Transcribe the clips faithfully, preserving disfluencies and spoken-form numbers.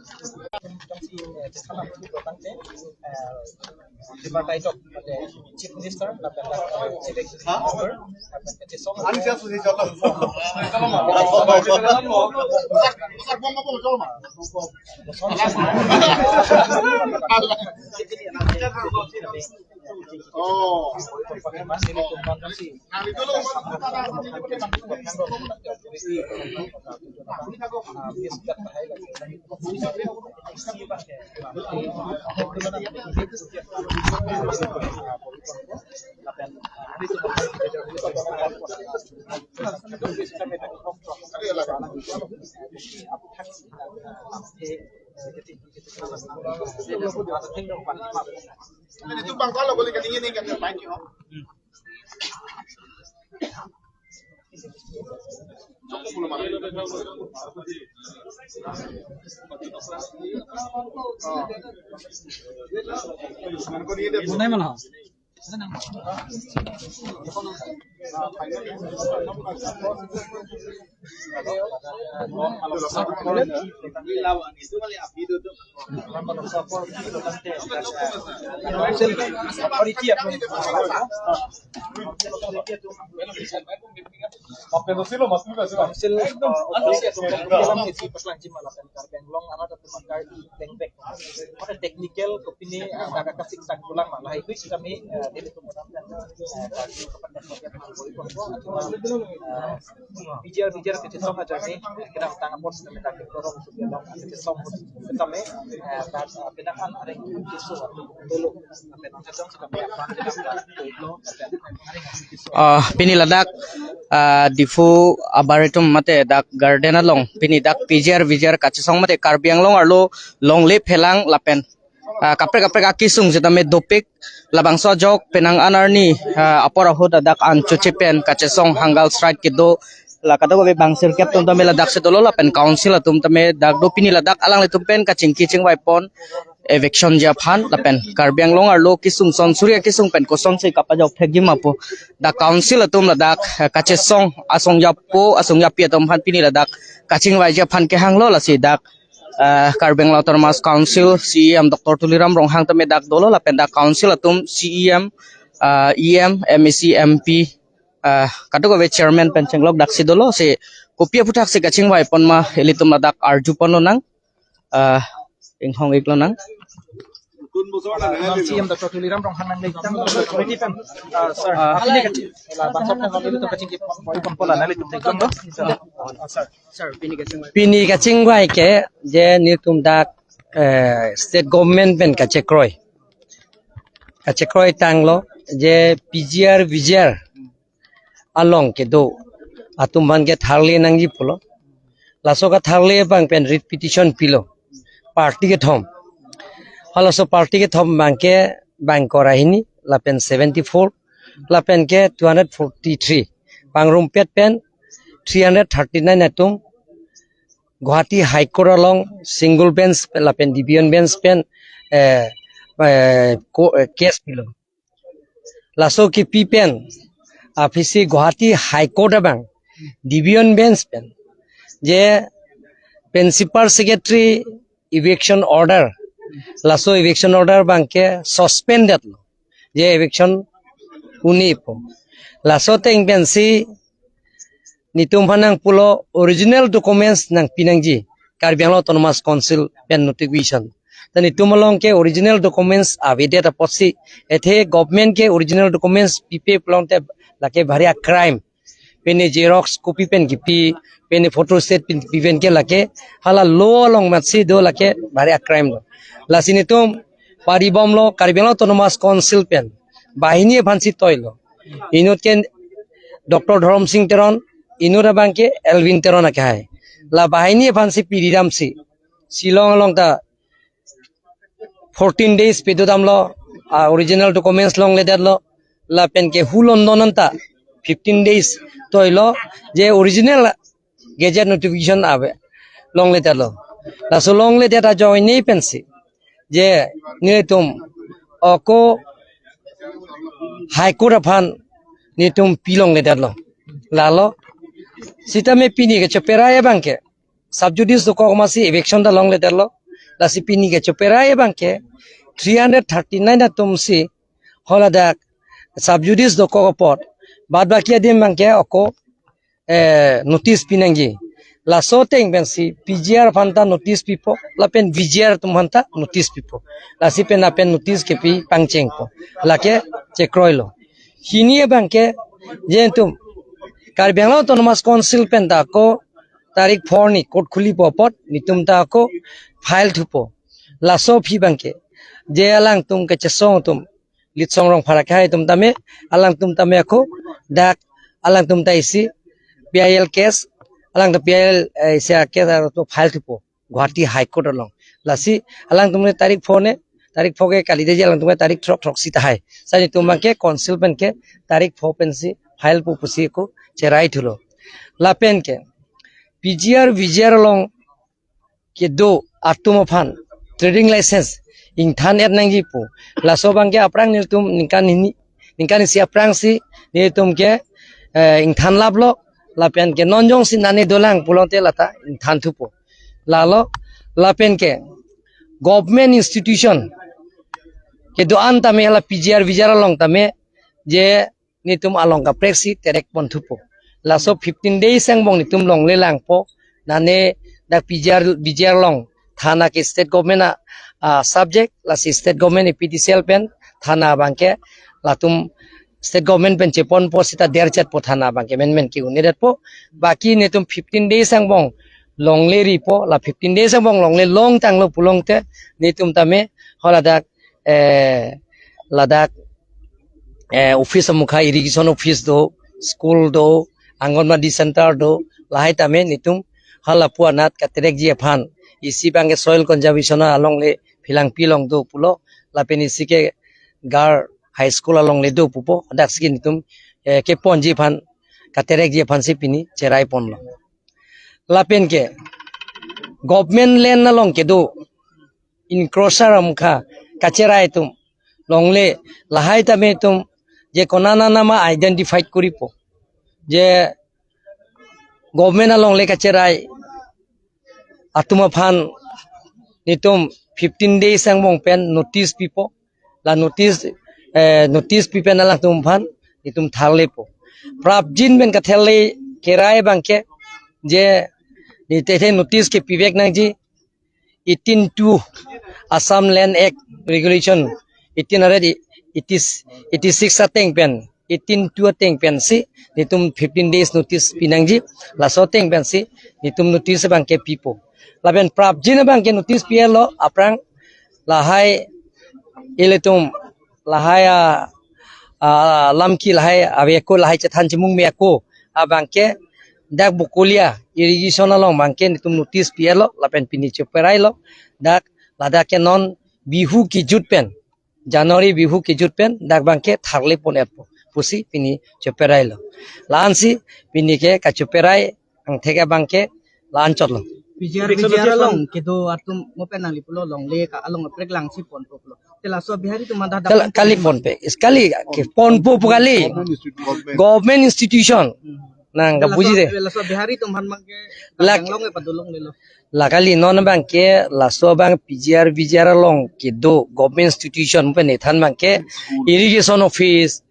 Chief Minister, Chief Minister, Council, uh, office, uh, Karbi Anglong arat atum akai dengpek. Mate technical kopine, uh, kaka kasik sang pulang ma lahai hui kami, uh, dili tum, uh, uh, bijar bijar kecil song aja ni, uh, kena tang apot sih kami tak korong sudah dong kecil song kami, uh, tak, uh, kena kan ada yang kecil song dulu. Ah, pini ladak, ah, Diphu abar atum mate dak garden along, pini dak P G R V G R kachesong mate Karbi Anglong arlo longle phelang lapen, ah, kaprek kaprek akesung sitame dopik, labangso ajok penang an arni, ah, apor ahut dak an choche pen kachesong hunger strike kedo, la kadokave bang sirkep atum tame ladak si dolo lapen council atum tame dak do, pini ladak alanglitum pen kachingki chingvai pon eviction ji aphan lapen Karbi Anglong arlo kesung sonsuri akesung pen kosonsi kapajok thekji ma pu dak council atum ladak, eh, kachesong asong japo asong japi atum aphan pini ladak kachingvai ji aphan kehanglo. Lasi dak, eh, Karbi Anglong Autonomous Council C E M Doctor Tuliram Ronghang tame dak dolo lapen dak council atum C E M, eh, E M, M A C, M P, eh, kadokave chairman pen chenglok dak si dolo, si kopi aphuthak si kachingvai pon ma ilitum ladak arju pon lonang. Ah, inghong ik lonang. Bang C E M Doctor Tuliram Ronghang nangli, authority pen, ah, sir, ah, pini kaching, la, bang sir, nangli tum kachingki pon, pon, pon, nangli tum theklong do. Ah, sir, sir, pini kachingvai. Pini kachingvai ke je nelitum dak, eh, state government pen kachekroi, kachekroi tanglo je P G R V G R along kedo atum aphan ke tharle nangji pulo. Laso katharle abang pen writ petition pilo party kethom. Halaso party kethom abang ke bang ingkoi ra hini lapen seventy four lapen ke two hundred forty three, pangrumpet pen three hundred thirty nine atum Guwahati High Court along single bench lapen division bench pen, eh, eh, ko-, eh, case pilo. Laso kipi pen aphisi Guwahati High Court abang division bench pen je principal secretary eviction order, laso eviction order abang ke suspended lo, je eviction uni po. Laso ateng pensi nelitum aphan nangpulo original documents nangpi nangji Karbi Anglong Autonomous Council pen notification. Ta nelitum along ke original documents avedet apotsi, athe government ke original documents pipe pulote lake bhari a crime. Pini xerox copy pen kipi, pini photostat pen kipi pen ke lake hala law along matsi do, lake bhari a crime lo. Lasi nelitum paribomlo Karbi Anglong Autonomous Council pen banghini aphansi toilo. Inut ke Doctor Dhorom Sing Teron, inut abang ke Elwin Teron akehai. La banghini aphansi piriramsi Shillong along ta fourteen days pedodamlo, ah, original documents longledetlo, lapen ke hu London anta fifteen days toilo, je original gazette notification ave longledetlo. Laso longledet ajoine pensi je nelitum ako High Court aphan nelitum pi longledetlo. Lalo sitame pini ke chepera abang ke sub judice dokok amatsi eviction ta longledetlo. Lasi pini kechoperai abangke three hundred thirty-nine atum si haladak sub judice dokok apot, bad baki adim abangke ako eh, notice pinangji. Laso ateng pensi P G R aphanta notice pipo, lapen V G R atum aphanta notice pipo. Lasi pen lapen notice kepi pangchengpo. Lake chekroilo. Hini abangke je netum Karbi Anglong Autonomous Council pen ta ako tarik four ni court khulipo apot netum ta ako file thupo. Laso aphi abangke je alangtum kachesong atum Litsong Rongphar akhai atum tame, alangtum tame ako dak alangtum ta isi P I L case, alangtum P I L, eh, isi a-case arlo file thupo Guwahati High Court along. Lasi alangtum ne tarik four ne, tarik four ke kali deji, alangtum ke tarik throk throksi tahai. Sa netum abangke council pen ke tarik four pensi filepo pusi ako cherai thulo. Lapen ke P G R V G R along kedo atum aphan trading license ingthan-et nangji pu. Laso abangke aphrang netum ningkan hini, ningkan isi aphrangsi netum ke, eh, ingthan laplo, lapen ke non jongsi nane dolang pulote lata ingthan thupo. Lalo, lapen ke government institution kedo-an tame hala P G R V G R along tame je netum along kaprek si terek pon thupo. Laso fifteen days angbong netum longle langpo. Nane dak P G R, V G R along thana ke state government a, a subject, lasi state government A P D C L pen thana abangke latum state government pen cheponpo seta derchetpo, thana abangke menmen ke-un-edetpo. Baki netum fifteen days angbong longle ripo, la fifteen days angbong longle longtanglo pulote netum tame haladak, eh, ladak, eh, office amukha, irrigation office do, school do, Anganwadi center do, lahai tame netum halapu anat katerekji aphan, isi abangke soil conservation alongle Phelangpi along do pulo, lapen isi ke Gar High School alongle do pupo, daksi netum, eh, keponji aphan, katerekji aphansi pini cherai ponlo. Lapen ke government land along kedo encroacher amukha kacherai atum longle, lahai tame netum je konat nama identify koripo, je government alongle kacherai atum aphan netum fifteen days angbong pen notice pipo. La notice, eh, notice pi pen alangtum aphan netum tharlepo. Prapjin pen katharle kerai abangke je netum athe notice kepivek nangji eighteen two Assam Land Act Regulation eighteen hundred eighty, eighty-six ateng pen, eighteen two ateng pensi netum fifteen days notice pinangji. Laso ateng pensi netum notice abangke pipo. Lapen prapjin abangke notice pi-etlo aphrang, lahai ilitum lahai a, a, lamki lahai ave ako, lahai chethan chemung me ako abangke dak Bokolia irrigation along abangke netum notice pi-etlo lapen pini cheperailo. Dak ladak ke non Bihu kejut pen, January Bihu kejut pen dak abangke tharle pon-etpo pusi pini cheperailo. La-ansi pini ke kacheperai angthek abangke la-an chotlo. P G R, P G R along kedo atum mo pen nangli pulo longle ka along aprek langsi ponpo pulo. Te laso Bihari atum mada Kal-, kali ponpe. Is kali ke ponpo pu kali. Government institution. Government institution. Hmm. Nang Te laso, kabuji de. Laso Bihari atum aphan abangke Lak- Karbi Anglong e padolonglelo. La kali non abangke laso abang P G R, V G R along kedo government institution pen ethan abangke irrigation office,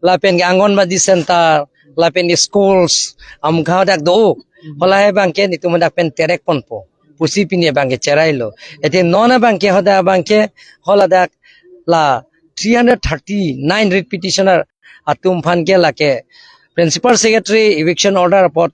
lapen ke Anganwadi center, lapen schools, amukha dak do. Halahai abangke netum dak pen terek ponpo pusi pini abangke cherailo. Ete non abangke hadak abangke haladak la three hundred thirty-nine writ petitioner atum aphan ke lake principal secretary eviction order apot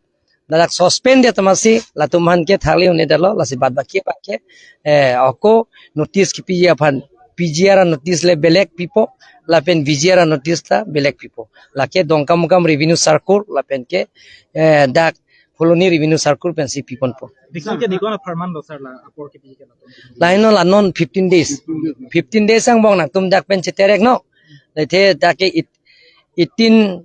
ladak suspend dia tamasi latum aphan ke tharle un-edetlo, lasi bad baki abangke, eh, ako notice kepiji aphan P G R notice le belek pipo, lapen V G R notice ta belek pipo. Lake Dongkamukam Revenue Circle, lapen ke, eh, dak Phuloni Revenue Circle pensi piponpo. Dikon ke dikon apharman lo sir la apor kepiji ke latum. Laino la non fifteen days. Fifteen days angbong nangtum dak pen cheterek no. Lethe dak ke it-, eighteen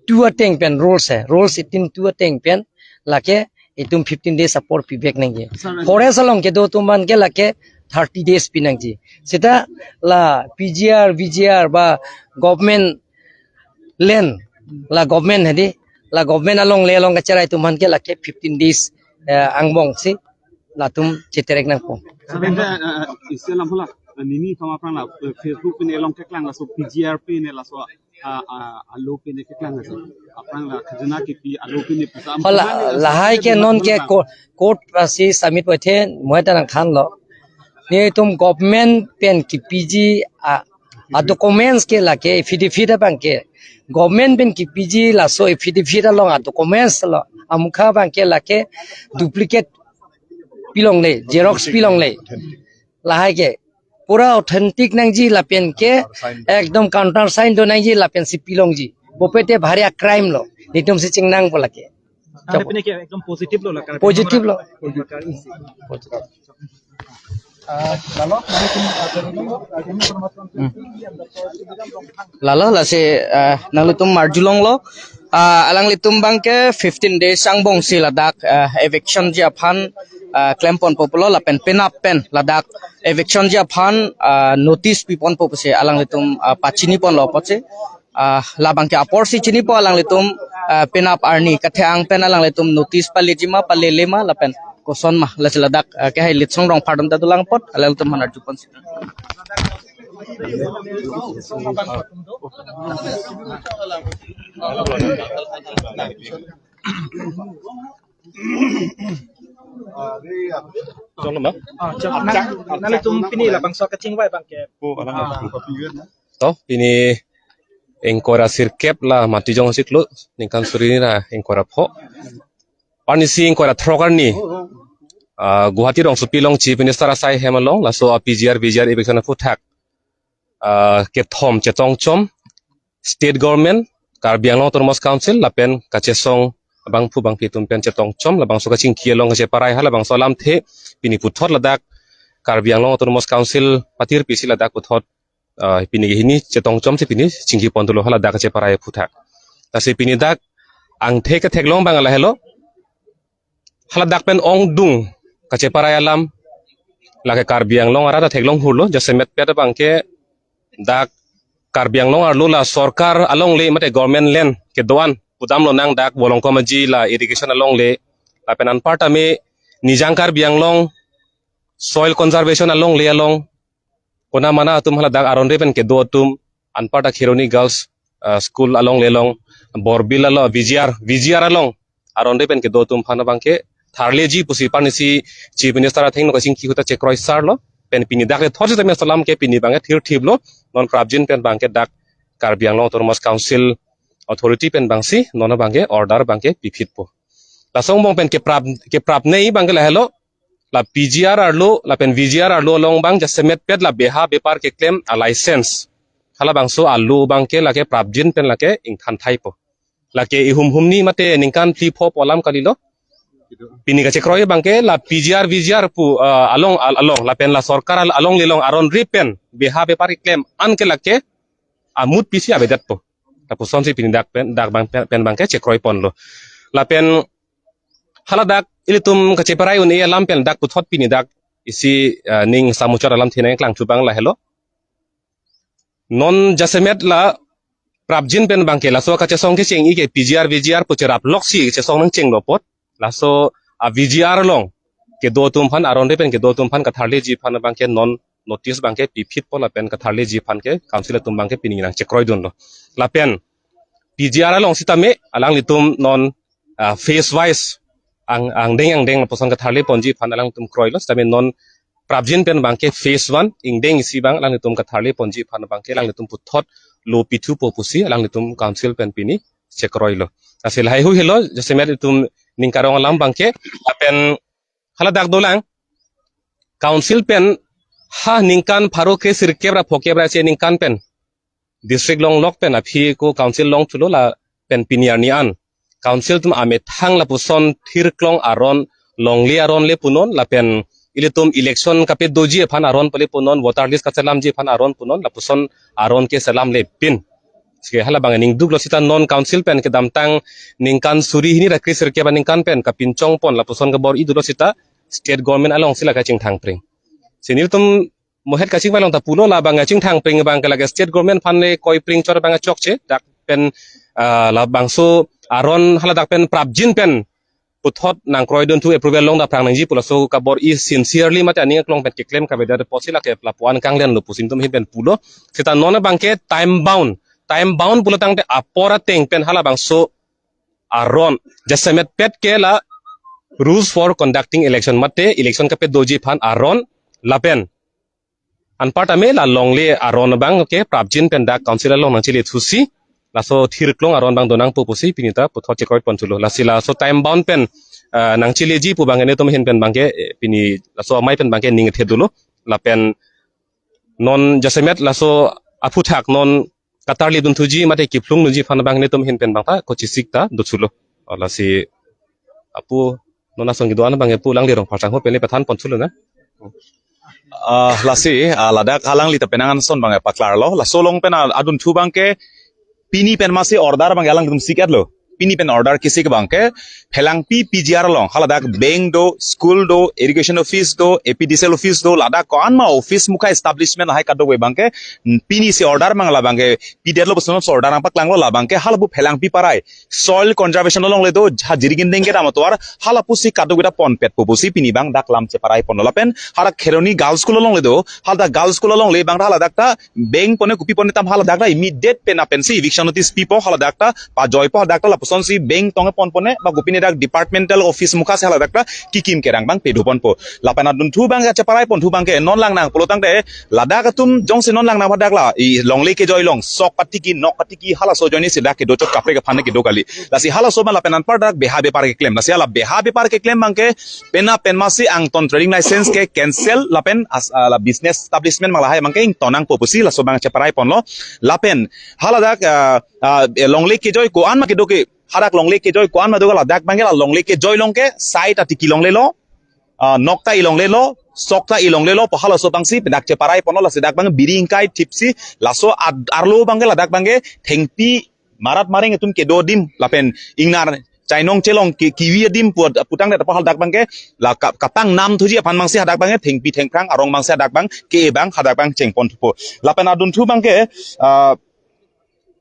two ateng pen rules he. Rules eighteen two ateng pen lake itum fifteen days apor pivek nangji. Sir, Forest along kedo atum aphan ke lake thirty days pinangji. Seta la P G R, V G R ba government land, la government hedi, la government alongle along kacherai atum aphan ke lake fifteen days, eh, angbong si latum cheterek nangpo. Sebenarnya, eh, istilah pula, eh, nini kama aphrang la, eh, Facebook pine along keklang laso P G R pine laso, ah, ah, alo pine keklang laso. Aphrang la khajana kipi alo pine pisa. Hala, lahai ke non ke ko-, court pasi submit paithe, moi ta nangthanlo. Netum government pen kipiji a, a documents ke lake affidavit abang ke. Government pen kipiji laso affidavit along a documents lo. Amukha abang ke lake duplicate pilongle, xerox pilongle. Lahai ke pura authentic nangji lapen ke ekdom counter sign do nangji lapen si pilongji. Bope te bhari a crime lo. Netum si chingnangpo lake. Ante pine ke ekdom positive lo la, positive lo. Ah, lalo, nanglitum, ah, dari dulu, ah, ini permasalahan Hmm. Lalo lasi, ah, nanglitum arjulonglo, ah, alanglitum abang ke fifteen days angbong si ladak, ah, eviction ji aphan, ah, klemponpo pulo lapen penap pen ladak eviction ji aphan, ah, notice piponpo pusi alanglitum, ah, pachiniponlo pusi. Ah, labang ke apor si chinipo alanglitum, ah, penap arni kathe-ang pen alanglitum notice palejima palelema lapen koson ma lasi ladak, ah, ke hai Litsong Rongphar atum ta dolang apot alanglitum aphan arjupon si. Chalo ma? Ah, chalo. Nang, nanglitum pini labangso kachingvai abang ke. Oh, alang. Ah. To, pini ingkoi ra sirkep la Matijong siklo, ningkan suri ra ingkoi ra pho. Arnisi ingkoi ra throk arni, ah, Guwahati rongsopi along Chief Minister asai hem along, laso a P G R, V G R eviction aphuthak, ah, kethom chetongchom, State Government, Karbi Anglong Autonomous Council, lapen kachesong abangphu bangphi atum pen chetongchom, labangso kachingki along kacheparai, halabangso alamthe, pini puthot ladak, Karbi Anglong Autonomous Council, patir pisi ladak puthot, ah, pini ke hini chetongchom si pini chingkipon dolo haladak kacheparai aphuthak. Lasi pini dak angthek ketheklong abang lahelo. Haladak pen ongdung kacheparai alam lake Karbi Anglong arat ta theklong hurlo, jasemet pet abang ke dak Karbi Anglong arlo la sorkar alongle mate government land kedo-an pudamlo nang dak Bolongkom Aji la irrigation alongle lapen anparta me Nijang Karbi Anglong soil conservation alongle along kona mana atum haladak aron re pen kedo atum anparta Kheroni Girls, ah, School alongle along Borbil along V G R, V G R along aron re pen kedo atum aphan abang ke tharleji pusi arnisi Chief Minister athengno kachingki ahut ta chekroisarlo pen pini dak le thorsi tame salam ke pini abang ke thirthiplo non prapjin pen abang ke dak Karbi Anglong Autonomous Council authority pen abang si non abang ke order abang ke piphitpo. Laso angbong pen keprap, keprapnei abang ke lahelo la P G R arlo lapen V G R arlo along abang jasemet pet la beha bepar keklem a license halabangso alo abang ke lake prapjin pen lake ingthan thaipo. Lake ihum humni mate ningkan phli pho pu alam kalilo. Pini kachekroi abang ke la P G R V G R pu, ah, along al-, along lapen la sorkar al-, alongle along aron re pen beha bepar keklem an ke lake amut pisi avedetpo. Lapuson si pini dak pen, dak abang pen, pen abang ke chekroiponlo. Lapen haladak ilitum kacheparai un-e alam pen dak puthot pini dak isi, ah, ning samuchot alamthe nangklang thu abang lahelo. Non jasemet la prapjin pen abang ke laso kachesong kecheng-i ke P G R V G R pu cherap loksi chesong nangchenglo apot. Laso a V G R along kedo atum aphan aron re pen kedo atum aphan katharleji aphan abang ke non notice abang ke piphitpo lapen katharleji aphan ke council atum abang ke pini nangchekroidunlo. Lapen P G R along sitame alanglitum non, ah, phase wise ang, angdeng angdeng lapuson katharleponji aphan alanglitum kroilo sitame non prapjin pen abang ke phase one ingdeng isi abang alanglitum katharleponji aphan abang ke alanglitum puthot lo pithupo pusi alanglitum council pen pini chekroilo. Lasi lahai hui helo jasemet itum ning karong alam abang ke lapen haladak dolang council pen ha ningkan pharo kre sirkep ra phokep ra isi aningkan pen district longlok pen aphi ako council longthulo lapen pini arni an council atum amethang lapuson thirklong aron longle aron le punon lapen ilitum election kapedoji aphan aron pale punon, voter list kachelamji aphan aron punon, lapuson aron ke chelamlepin. Sike halabang ningduklo sita non council pen kedamtang ningkan suri hini ra kre sirkep aningkan pen kapinchongpon lapuson kabor-i dolo sita state government alongsi la kachingthangpring. Si nelitum mohet kachingvai along ta pulo labang kachingthangpring abang ke lake state government aphan le koipring chot abang chokche dak pen, ah, labangso aron haladak pen prapjin pen puthot nangkroidunthu approval longdam aphrang nangji pu laso kabor-i sincerely mate aning aklong pen keklem kavedet apotsi lake lapu-an kanglenlo pusi netum ahin pen pulo. Seta non abangke time bound, time bound pulo tangte apor ateng pen halabangso aron jasemetpet ke la rules for conducting election mate election kapadoji aphan aron lapen anparta me la longle aron abangke prapjin pen dak council along nangchele thusi laso thirklong aron abang donangpo pusi pini ta puthot chekroiponthulo. Lasi laso time bound pen, ah, nangcheleji pu abangke netum ahin pen abangke, eh, pini laso amei pen abangke ning thedulo. Lapen non jasemet laso aphuthak non katarlipdunthuji mate kiphlungdunji aphan abang netum ahin pen abang ta kochisik ta dothulo. Oh, lasi apu non asong kedo-an abangke pu Langli Rongphar sangho pen le pathanponthulo na. Ah, lasi, ah, ladak alangli ta penang anson abangke paklarlo. Laso along pen, ah, adunthu abangke pini pen masi order abangke alangtum sik-etlo. Pini pen order kesik abangke Phelangpi P G R along haladak bank do, school do, irrigation office do, A P D C L office do, ladak ko-an ma office mukha establishment lahai kadokave abangke, mm, pini si order abang labangke pidetlo puson order nangpaklanglo, labangke halapu Phelangpi parai soil conservation alongle do, ha Jirikindeng kedam atovar, halapusi kadokave ta ponpetpo pusi pini abang dak lam cheparaiponlo. Lapen hadak Kheroni Girls School alongle do, haladak Girls School alongle abang haladak ta bank pone kopi pone tam haladak ta immediate pen apensi eviction notice pipo, haladak ta pajoipo, hadak ta lapusonsi bank tong ponpone ba kopine dak departmental office mukha si haladak ta kikim kerang abang pedoponpo. Lapen adunthu abang kacheparaiponthu abangke non langnang pulo tangte ladak atum jongsi non langnang hadak la i longle kejoi along sok katiki, nok katiki halaso ajoine si dak kedo chot kaprek aphan kedo kali. Lasi halaso ma lapen anpar dak beha bepar keklem. Lasi hala beha bepar keklem abangke penap pen masi Angton trading license ke cancel lapen as, ah, la business establishment abang lahai abangke ingtonnangpo pusi laso abang cheparaiponlo. Lapen haladak, ah, ah, eh, longle kejoi ko-an ma kedo ke, hadak longle kejoi ko-an ma do ladak abangke la longle kejoi along ke sai ta tiki longlelo, ah, nok ta ilonglelo, sok ta ilonglelo pu halaso abangsi dak cheparaiponlo. Lasi dak abang biri ingkai thipsi laso ad-, arlo abangke ladak abangke thengpi marat mareng atum kedo adim lapen ingnar chainong chelong ke kiwi adim pu, pu tangte pu haladak abangke la ka-, kapangnamthuji aphan abangsi hadak abangke thengpi thengphrang arong abangsi hadak abang ke abang hadak abang chengponthupo. Lapen adunthu abangke, ah,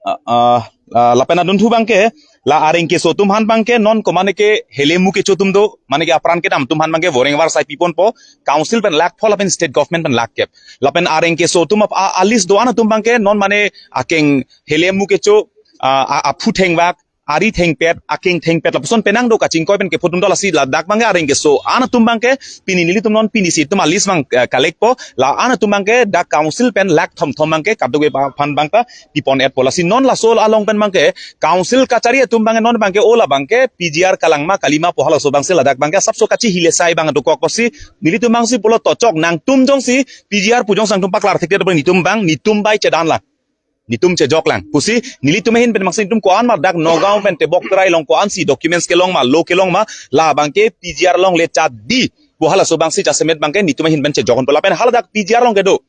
ah, ah, ah, lapen adunthu abangke la areng keso atum aphan abangke non ko mane ke helemu kecho atum do, mane ke apran kedam atum aphan abangke voreng varsai piponpo, council pen lakh pho lapen state government pen lakh kep. Lapen areng keso atum ap-, a, a list do-an atum abangke non mane akeng helemu kecho, ah, a, aphu thengvak, ari thengpet, akeng thengpet lapuson penang do kachingkoi pen kepho atum do. Lasi ladak abangke areng keso-an atum abangke pini nelitum non pini si itum a list abang, eh, collect po, la-an atum abangke dak council pen lakh thomthom abangke kadokave aphan abang ta pipon-etpo. Lasi non laso along pen abangke council kachari atum abangke non abangke o labangke P G R kalang ma kali ma pu halaso abangsi ladak abangke asapso kachihile sai abang dokok pusi nelitum abangsi pulo to chok nangtum jongsi P G R pu jongsi nangtum paklar thekte do netum abang netum bai chedan lang. Netum chejok lang pusi nelitum ahin pen abangsi netum ko-an ma dak Nagaon pen tebok terai along ko-ansi documents kelong ma, law kelong ma, labangke P G R along le chat di pu halaso abangsi jasemet abangke netum ahin pen chejokponpo. Lapen haladak P G R along kedo,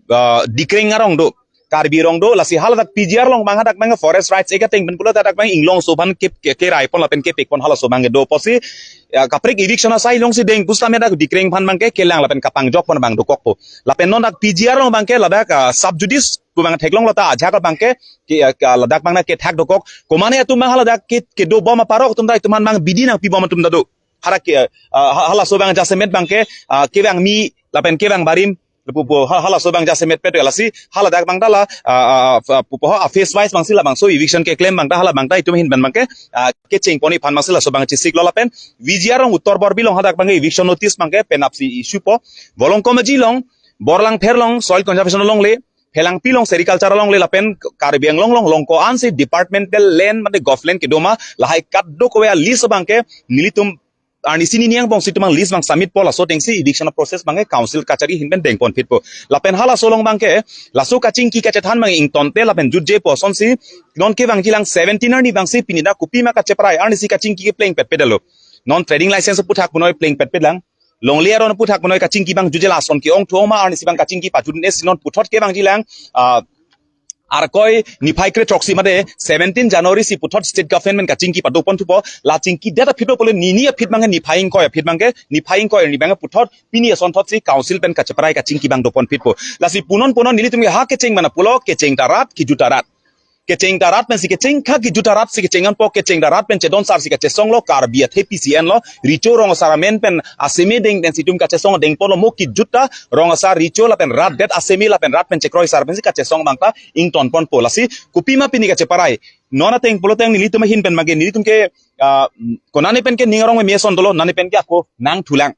ah, Dikreng arong do, Karbi arong do, lasi haladak P G R along abang hadak abang Forest Rights Act ateng pen pulo hadak abang inglongso aphan ke, ke, keraipon lapen kepekpon halaso abang kedo pusi, ya, kaprek eviction asai alongsi deng pusitame dak Dikreng aphan abangke kelang lapen kapangjokpon abang dokokpo. Lapen non dak P G R along abangke ladak, ah, sub judice pu abang theklonglo ta ajak abangke ke, ah, ladak abang na kethak dokok. Ko mane atum abang haladak ke, kedobom aparok atum ta itum aphan abang bidi nangpibom atum ta do. Hadak ke, ah, ha-, halaso abang jasemet abangke, ah, kevang mi lapen kevang barim lapu pu ha-, halaso abang jasemetpet lasi haladak abang ta la, ah, ah, ah, pu pu ha phase wise abangsi labangso eviction keklem abang ta hala abang ta itum ahin pen abangke, ah, kechengpon aphan abangsi laso abang chesiklo. Lapen V G R along Uttor Borbil along hadak abangke eviction notice abangke penapsi issue po. Volongkom Aji along, Borlangpher along soil conservation alongle, Phelangpi along sericulture alongle lapen Karbi Anglong along, along ko-ansi departmental land mate govt land kedo ma lahai kadokave a list abangke nelitum arnisi nini angbongsi itum abang list abang submit po, laso atengsi eviction process abangke council kachari ahin pen dengponphitpo. Lapen halaso along abangke laso kachingki kachethan abang ingtonte lapen jutje pu asonsi non kevangjilang seventeen arni abangsi pini dak kopima kacheparai arnisi kachingki keplengpetpetlo. Non trading license aphuthak punoi plengpetpetlang. Longle aron aphuthak punoi kachingki abang jutje lason ke-ongthu ong ma arnisi abang kachingki pajut ne si non puthot kevangjilang, ah, Arkoi niphai krethroksi mate seventeen January si puthot state government kachingki padoponthupo, la chingkidet aphi do pule nini aphi abangke niphai ingkoi aphi abangke, niphai ingkoi arni abangke puthot pini asonthotsi council pen kacheparai kachingki abang doponphitpo. Lasi punon punon nelitum ke ha kecheng mana pulo kecheng ta rat, kejut ta rat. Kecheng ta rat pensi kecheng kha, kejut ta rat si kecheng anpo, kecheng ta rat pen chedon sar si kachesong lo, Karbi athe P C N lo, Recho Rong Asar amen pen aseme deng pen si itum kachesong dengpon lo, mo kejut ta Rong Asar Recho lapen rat det aseme lapen rat pen chekroi sar pensi kachesong abang ta ingtonponpo. Lasi kopima pini kacheparai. Non ateng pulo teng nelitum ahin pen mage nelitum ke, ah, konane pen ke ning arong meme ason dolo, nane pen ke ako nangthulang.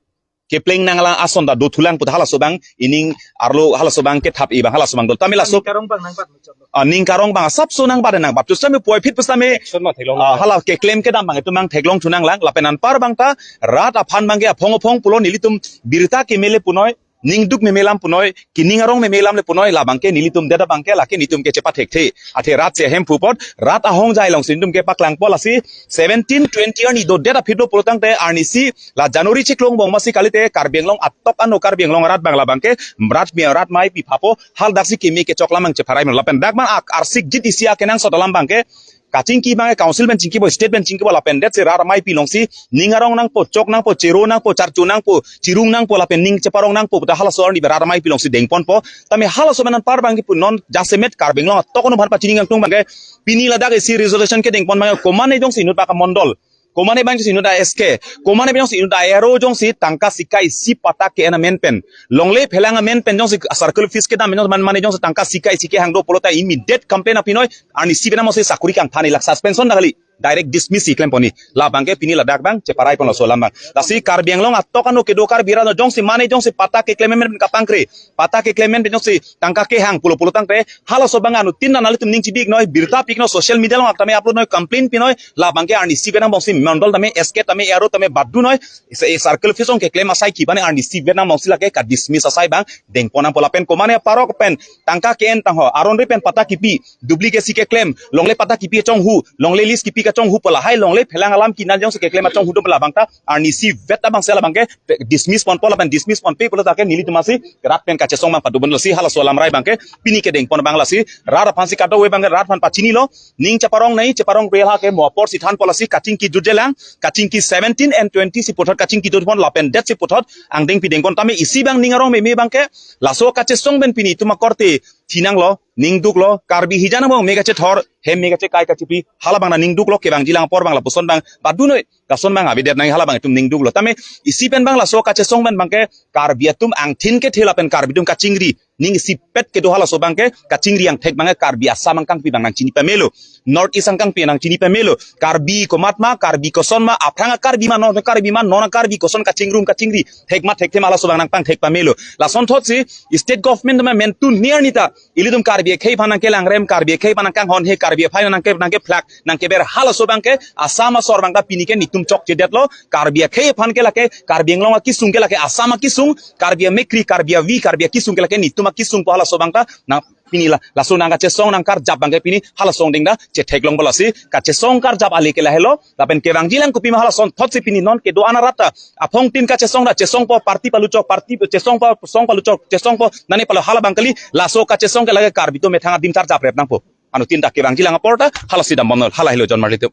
Kepleng nanglang ason ta dothulang pu ta halaso abang ining arlo halaso abang kethap-i abang halaso abang dolo. Tame laso Ning karong abang nangbat muchot lo. Ah, ning karong abang asapso nangbat nangbat. Tusitame puvoiphit pusitame, Action ma theklong ah, nanglang. Hala keklem kedam abang itum abang theklongthu nanglang. Lapen anpar abang ta rat aphan abang ke aphong aphong pulo nelitum birta keme le punoi, ning duk meme alam punoi, kening arong meme alam le punoi, labang ke nelitum det abang ke lake nelitum ke chepathekthe. Athe rat si ahemphu apot, rat ahongjai alongsi nelitum ke paklangpo. Lasi seventeen twenty arni dodet aphi lo pulo tangte arnisi la January chiklong bong masi kalite Karbi Anglong atok ano Karbi Anglong arat abang labang ke rat mi rat maipi phapo, hal daksi keme kechok lam abang chepharai melo lapen dak abang ak arsik jit isi akenangsot alam abang ke kachingki abang ke council pen chingkipo, state pen chingkipo lapen det si rat maipi alongsi ning arong nangpo, chok nangpo, chero nangpo, charcho nangpo, chirung nangpo lapen ning cheparong nangpo pu ta halaso arni rat maipi alongsi dengponpo. Tame halaso abang anpar abang ke pu non jasemet Karbi Anglong atok ano aphan pachini kangtung abang ke pini ladak isi resolution kedengpon abang ke komane jongsi inut baka mondol, komane abang jongsi inut a S K, komane abang jongsi inut a R O jongsi tangka sika isi patta ke-en amen pen, longle phelang amen pen jongsi circle office kedam jongsi man mane jongsi tangka sika isi kehang do pulo ta immediate complaint apinoi, arnisi penang mosi sakuri kangthan, ilak suspension ta kali, direct dismiss si klemponji. Labang ke pini ladak abang cheparai pon laso alam abang. Lasi Karbi Anglong atok ano kedo Karbi rat jongsi mane jongsi patta keklem amen kapangkre, patta keklem amen pen jongsi tangka kehang pulo pulo tangte halaso abang anuttin ta nanglitum ning chibi-iknoi, birta pi-iknoi, social media along tame upload noi, complaint pinoi, labang ke arnisi penang bongsi mondol tame, S K tame, A R O tame badunoi, isi circle office along keklem asai kiban arnisi penang bongsi lake ka dismiss asai abang dengpon nangpo lapen komane parok pen tangka ke-en tangho aron ri pen patta kipi, duplicate si keklem, longle patta kipi kachonghu, longle lease kipi kachonghu pu lahai longle phelang alam kinan jongsi keklem achonghu do pu labang ta arnisi vet abang si labang ke dismiss ponpo lapen dismiss ponpe pulo ta ke nelitum asi rat pen kachesong abang padobom. Lasi halaso alam rai abang ke pini kedengpon abang lasi rat aphan si kadokave abang ke rat aphan pachinilo, ning cheparong nei, cheparong real ha ke mo apor si thanpo. Lasi kachingki jutjelang, kachingki seventeen and twenty si puthot kachingki jutpon lapen det si puthot angdengpi dengpon. Tame isi abang ning arong meme abang ke laso kachesong pen pini itum akorte thinanglo, ning duklo, Karbi hijan abang me kachethor, hem me kachekai kachipi, hala abang ta ning duklo, kevangjilang apor abang lapuson abang badunoi, lason abang avedet nang hala abang itum ning duklo. Tame isi pen abang laso kachesong pen abang ke Karbi atum angthin kethe lapen Karbi atum kachingri, ning isipet kedo halaso abang ke kachingri angthek abang ke Karbi Assam angkangpi abang nangchini pamelo, North East angkangpi nangchini pamelo, Karbi komat ma, Karbi koson ma, aphrang a-Karbi ma, non Karbi ma, non a-Karbi koson kachingrum kachingri thek ma thekthe ma halaso abang nangpangthek pamelo. Lasonthotsi state government ma mentu niar nita ilitum Karbi akhei aphan nangkelangrem, Karbi akhei aphan nangkanghon he, Karbi aphai nangke nangkephlak nangkeber halaso abang ke Assam asor abang ta pini ke nelitum chokchedetlo. Karbi akhei aphan ke lake Karbi Anglong akisung ke lake Assam akisung, Karbi amekkri, Karbi avi, Karbi akisung ke lake nelitum akisung pu halaso abang ta nang pini la laso nangkachesong nangkarjap abang ke pini halaso angdeng ta chetheklongpo. Lasi kachesong karjap ale ke lahelo lapen kevangjilang kopima halasonthotsi pini non kedo-an arat ta aphongtin kachesong ta chesongpo, party paluchok, party chesongpo, song paluchok chesongpo, nane palo hala abang kali, laso kachesong ke lake Karbi atum methang adim charjap rep nangpo. Anuttin ta kevangjilang apor ta halasi dambomnol, hala helo jon marlitum.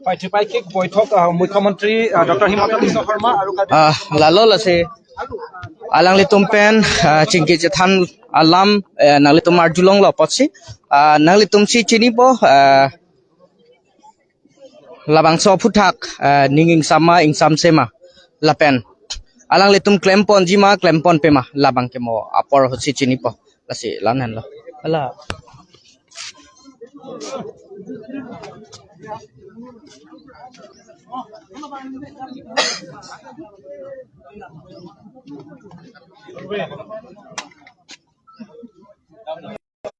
Paithe paikik boithok, ah, Mukhyamantri, ah, Doctor Himanta Biswa Sarma aru Karbi Ah, lalo lasi alanglitum pen, ah, chingki chethan alam, eh, nanglitum arjulonglo apotsi, ah, nanglitum si chinipo, ah, labangso aphuthak, ah, ning ingsam ma ingsamse ma lapen alanglitum klemponji ma klemponpe ma labang ke mo apor ahutsi chinipo. Lasi la-an henlo. Hala.